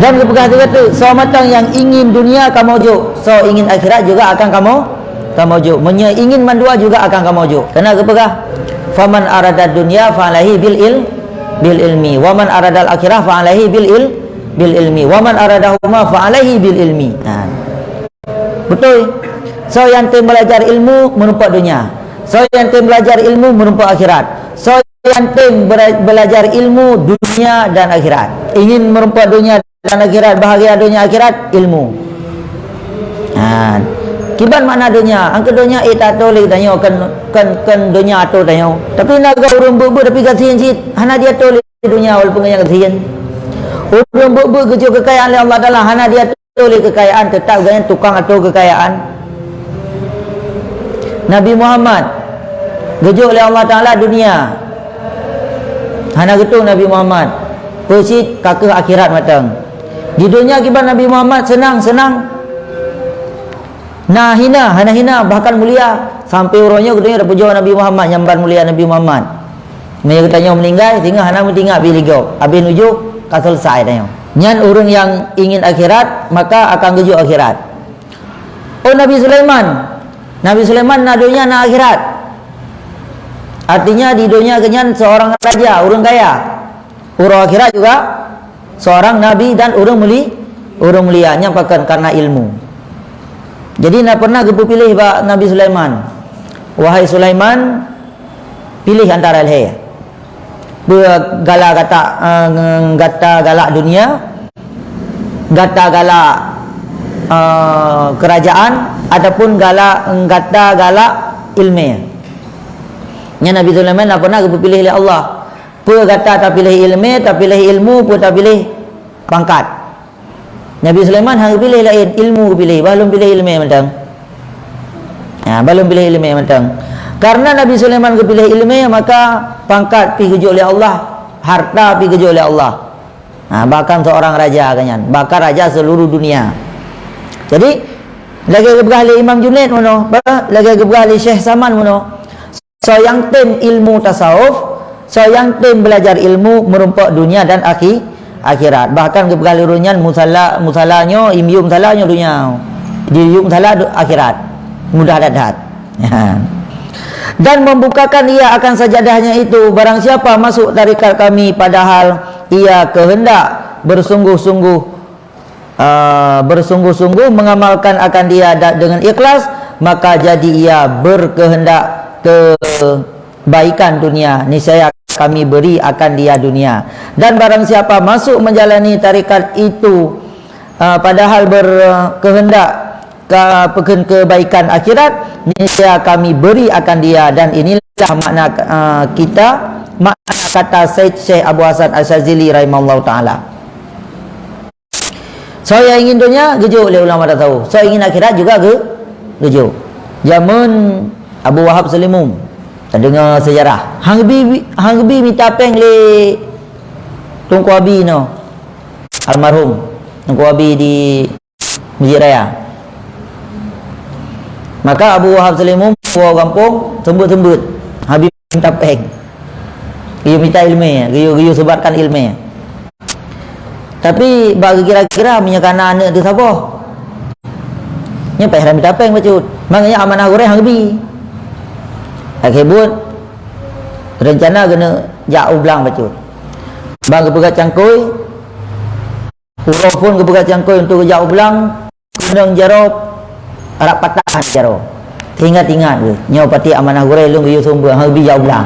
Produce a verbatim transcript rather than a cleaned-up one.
Dan geupeugah juga tu, soe mantong nyang ingin dunia kamoe jok, soe ingin akhirat juga akan kamoe, kamoe jok. Meunyoe ingin mandua juga akan kamoe jok. Karena geupeugah, "Faman aradad dunya fa alaihi bil il-, bil ilmi. Wa man aradal akhirah fa alaihi bil il-, bil ilmi. Wa man aradahuma fa alaihi bil ilmi." Ha. Beutôi. Soe nyang tem belajar ilmu meureumpok dunia. Soe nyang tem belajar ilmu meureumpok akhirat. Soe nyang tem bela-, belajar ilmu dunia dan akhirat. Ingin meureumpok dunia dan akhirat, bahagia dunia akhirat, ilmu. Ha. Kiban makna dunia? Angka dunia ék tato lé tanyoe, kan, kan, kan dunia atô tanyoe. Tapi na ureuëng beuet-beuet tapi gasien cit, hana diatô lé dunia walaupun gobnyan gasien. Ureuëng beuet-beuet geujok keukayaan lé Allah Taala, hana diatô lé keukayaan, teutap gobnyan tukang atô keukayaan. Nabi Muhammad geujok lé Allah Taala dunia. Hana geutôh Nabi Muhammad. Peue cit ka keuh akhirat mantong. Di dunia kiban Nabi Muhammad seunang-seunang. Na hina, hana hina, bahkan mulia. Sampai uroe nyoe geutanyoe tapeujoe Nabi Muhammad, nyang ban mulia Nabi Muhammad. Meunyoe geutanyoe meuninggai, singoh hana meutingat bak lé gob. Habéh nujoh, ka selesai tanyoe. Nyan ureuëng nyang ingin akhirat, maka akan geujok akhirat. Oh, Nabi Sulaiman. Nabi Sulaiman na dunia, na akhirat. Artinya, di dunia gobnyan seorang raja, ureuëng kaya. Uroe akhirat juga seorang nabi dan ureuëng muli-, ureuëng mulia. Nyan pakon? Karena ilmu. Jadi, na pernah geupeupiléh bak Nabi Sulaiman, "Wahai Sulaiman, piléh antara lhée. Peue gala gata, eh, gata galak dunia, gata galak, eh, kerajaan, ataupun galak, gata galak ileumé?" Nyan Nabi Sulaiman na pernah geupeupiléh lé Allah. Peue gata tapiléh ileumé, tapiléh ilmu, peue tapiléh pangkat? Nabi Sulaiman hana geupiléh laén, ilmu geupiléh, bah lôn piléh ileumé mantong. Ha, bah lôn piléh ileumé mantong. Karena Nabi Sulaiman geupiléh ileumé, maka pangkat pih geujok lé Allah, harta pih geujok lé Allah. Ha, bahkan seorang raja gobnyan, bahkan raja seluruh dunia. Jadi, lagée geupeugah lé Imam Junaid meunoe, bah, lagée geupeugah lé Syekh Saman meunoe. Soe nyang tem ilmu tasawuf, soe nyang tem belajar ilmu meureumpok dunia dan akhi-, akhirat. Bahkan geupeugah lé ureuëng nyan, musala, musala nyoe, yum musala nyoe dunia. Di yum musala du-, akhirat. Mudah that-that. Dan membukakan ia akan sajadahnya itu, barang siapa masuk tarekat kami padahal ia kehendak bersungguh-sungguh, eh, bersungguh-sungguh mengamalkan akan dia da-, dengan ikhlas, maka jadi ia berkehendak kebaikan dunia, niscaya kami beri akan dia dunia. Dan barang siapa masuk menjalani tarekat itu, eh, padahal berkehendak ka-, peukheun kebaikan akhirat, niscaya kami beri akan dia. Dan inilah makna, eh, kita, makna kata Said Syekh Abu Hasan Asy-Syazili rahimallahu taala. Soe nyang ingin donya, geujok lé ulama tasawuf. Soe ingin akhirat juga geu-, geujok. Jameun Abu Wahab Seulimum, tadeungoe seujarah. Hang geubi, hang geubi mita péng lé Teungku Abi nyoe, almarhum Teungku Abi di Masjid Raya. Maka Abu Wahab Seulimum, woe gampông, seumbeuet-seumbeuet. Hang geubi mita péng. Geuyue mita ileumé, geuyue, geuyue seubatkan ileumé. Tapi bak geukira-kira meunyoe ka na aneuëk teuh saboh, nyan payah mita péng bacut. Makajih amanah gurée hang geubi. Akhé buet, reuncana keuneuk jak u blang bacut. Ban geupeugah cangkôi, uroe phon geupeugah cangkôi untuk geujak u blang, keunong jaroe, rab patah jaroe. Ingat-ingat weueh, nyoe pati amanah gurée lôn geuyue seumbeuet, hang geubi jak u blang.